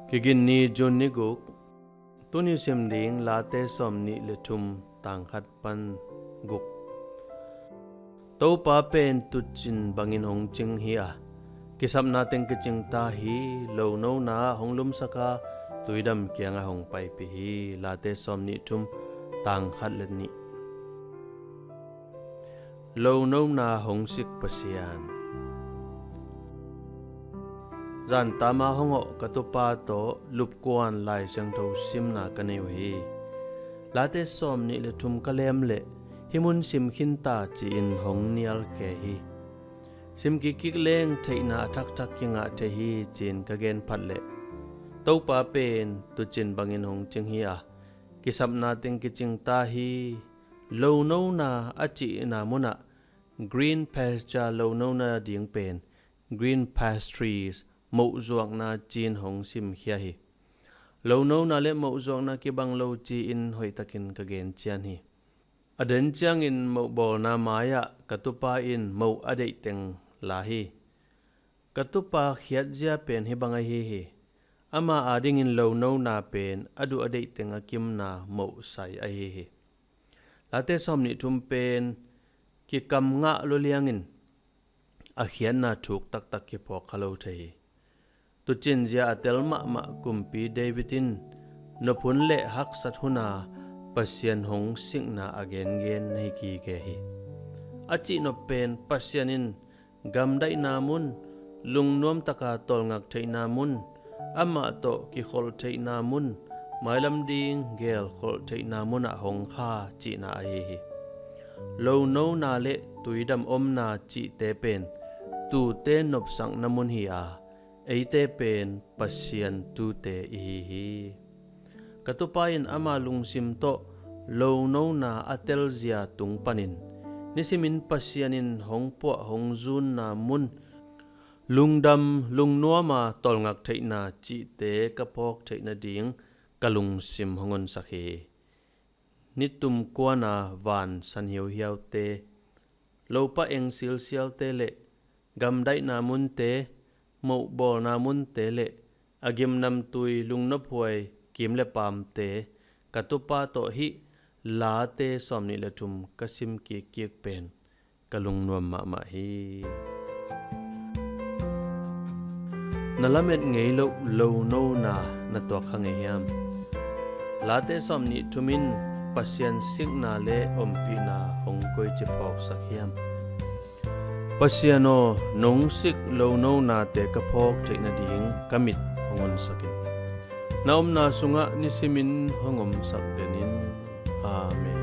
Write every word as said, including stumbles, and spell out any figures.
Kiginni June ni guk. Tuni sim ding Late sawm nih le thum, tang khat pan guk. Topa pen tuucin bangin hong cing hi a, kisapna teng kicing ta hi. Lonona hong lumsak a, tuidam kiangah hong paipih hi. Late sawm nih thum, tang khat le nih. Lonona hong sik Pasian. Zan tama hong awh ka tupa tawh lupkuan Lai Siangtho simna ka nei uh hi. Late sawm nih le thum ka lem leh hih mun sim khin ta ci-in hong nial khe hi. Sim kikkik leng theihna a thakthak kingah thei hi ci-in ka gen phat leh, Topa pen tuucin bangin hong cing hi a, kisapna teng kicing ta hi. Lonona a cihna munah green pasture lonona ding pen green pastures, mohzuakna ci-in hong simkhia hi. Lonona le mohzuakna kibang lo ci-in hoihtakin ka gen cian hi. A den ciangin mohbawlna mai-ah ka tupa in moh a deih teng la hi. Ka tupa khiatzia pen hih bang ahi hi. Ama adingin lonona pen a duh a deih teng a kimna mohsai ahi hi. Late sawm nih thum pen kikam ngah lua liangin a khiatna thuk taktak kiphawk kha lo thei hi. Tuucin zia a tel mahmah kumpi David in nop hun le haksat huna Pasian hong sikna a gengen na hi gige hi. A cihnop pen Pasian in gamdaihna mun, lungnuam taka tawlngak theihna mun, amah tawh kikholh theihna mun, mailam ding gelkholh theihna munah hong kha cihna ahi hi. Lonona le tuidam omna cihte pen tuute nopsakna mun hi a, eite pen Pasian tuute i hi hi. Ka tupa in ama lungsim tawh lonona a telzia tung panin nisimin Pasian in hong puah hong zunna mun, lungdam lungnuama tawlngak theihna cihte ka phawk theih nading ka lungsim hong honsak hi. Nitum kuana van san hiauhiaute, lopa eng silsialte le gamdaihna munte, mohbawlna munte le a gimnamtui lungnophuai kim le paamte, ka tupa tawh hih Late sawm nih le thum ka sim kikkik pen ka lungnuam mahmah hi. Na lamet ngei loh lonona na tuak kha ngei hiam? Late sawm nih thum in Pasian sikna le ompihna hong koici phawksak hiam? Pasian aw, nong sik lononate ka phawk theih nading ka mit hong honsak in. Na omna sungah nisimin hong omsak den in. Amen.